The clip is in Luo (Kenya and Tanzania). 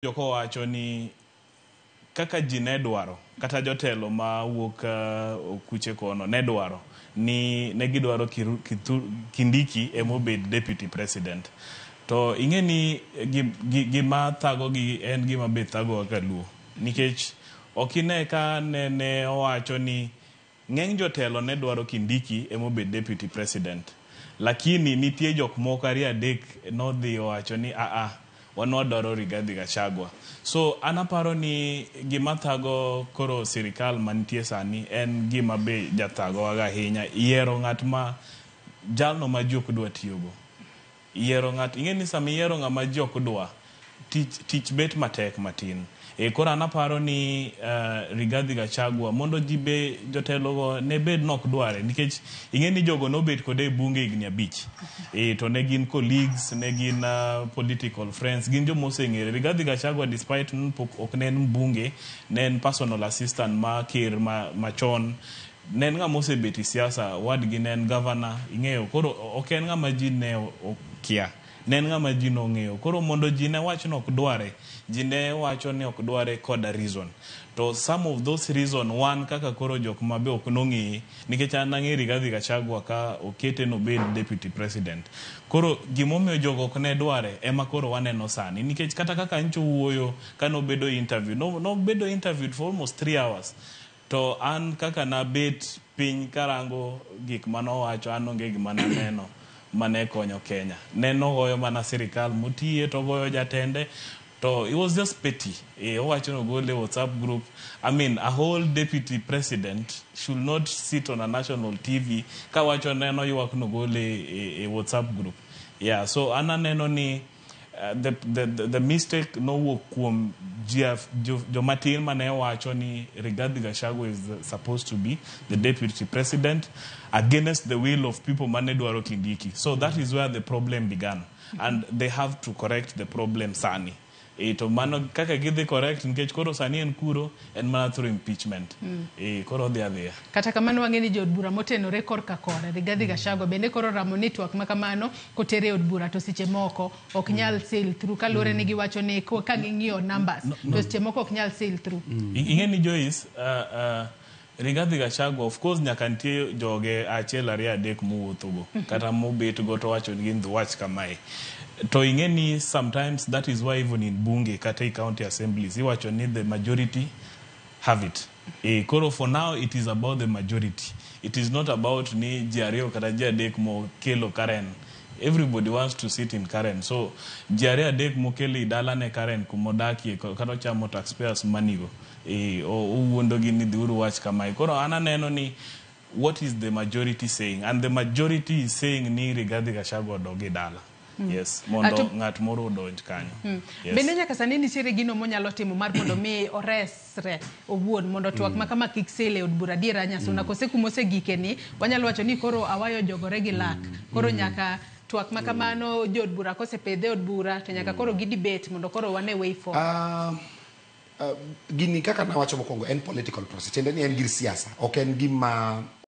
Kowacho ni kaka ji ne dwaro kata jotelo ma wuok kuche kono ne dwaro ni ne gidwaro Kindiki emobed deputy president. To ing'e ni gima thagogi en gima be thagowa ka Luo, nikech ok ine ka nene owacho ni ng'eny jotelo ne dwaro Kindiki emobed deputy president, lakini nitie jok moko ariyo adek nodhi owacho ni aa, wan wadwaro Rigathi Gachagua. So an aparo ni gima thago koro sirikal mantie sani en gima be jathagowa ahinya, yiero ng'at ma jalno ma ji ok dwa tiyogo. Yiero ng'at, ing'e ni sama iyiero ng'ama ji ok dwa tich, tich bet matek matin. Koro an aparo ni Rigathi Gachagua mondo ji be jotelogo ne bed nok dware, nikech ing'e ni jogo nobet kode e bunge higni 5. To ne gin colleagues, ne gin political friends, gin joma oseng'ere. Rigathi Gachagua, despite pok ok ne en mbunge, ne en personal assistant ma ker machon, ne en ng'ama osebet e siasa, wadgi ne en governor, ing'eyo. Koro ok en ng'ama ji ne okia, ne en ng'ama ji nong'eyo. Koro mondo ji ne wach ni ok dware, ji ne wacho ni ok dware koda reason. To some of those reason, wan kaka koro jok ma be ok nong'eye, nikech an nang'e Rigathi Gachagua ka okete nobed deputy president. Koro gimomiyo jogo ok ne dware ema koro waneno sani, nikech kata kaka ncho wuoyo kanobedo interview, nobedo interviewed for almost 3 hours, to an kaka nabet piny karango gik manowacho, an onge gima naneno mane konyo Kenya. Ne nogoyo mana sirikal motiye to ogoyo jatende, to it was just petty. Owacho nogole WhatsApp group. I mean, a whole deputy president should not sit on a national TV kawacho neno ywak nogole e WhatsApp group. Yeah, so an aneno ni the mistake nowuok kuom jomatin mane wacho ni Rigathi Gachagua is supposed to be the deputy president against the will of people mane dwaro Kindiki. So that is where the problem began, and they have to correct the problem sani. To mano kaka gidhi correct, nikech koro sani en kuro en mana through impeachment. Koro odhi adhiya. Kata kamano, wang'e ni jood bura motenore korka kore Rigathi Gachagua bende koro ramo ni twak ma kamano kotere e od bura to seche moko ok nyal sail through, kaluwore ni giwacho ni ka ging'iyo numbers to seche moko ok nyal sail through. Ing'e ni Joyce, Rigathi Gachagua, of course, nyaka nitie joge achiel, ariyo, adek mowuothogo kata mobetgo to wacho ni gin wach kamae. To ing'e ni sometimes that is why even in bunge kata i county assemblies iwacho ni the majority have it. Koro for now it is about the majority. It is not about ni ji ariyo kata ji adek mokelo Karen. Everybody wants to sit in Karen. So ji ariyo adek mokelo i dalane Karen kumodakie kata ochamo taxpayers money go. Owuondogi ni dhiuru wach kamae. Koro an aneno ni what is the majority saying? And the majority is saying ni Rigathi Gachagua odog e dala. Yes, mondo ng'at moro odonj kanyo. Yes. Bende nyaka sani nitiere gino monyalo timo mar mondo mi oresre owuon mondo twak ma kama kik sail e od bura adiera Nyasuna, kose kumosegike ni wanyalo wacho ni koro awayo jogore gi lak, koro nyaka twak ma kamano jood bura kosepedhe e od bura to nyaka koro gi debate mondo koro wane way forward? Gini kaka nawacho mokwongo en political process, tiende ni en gir siasa, ok en gima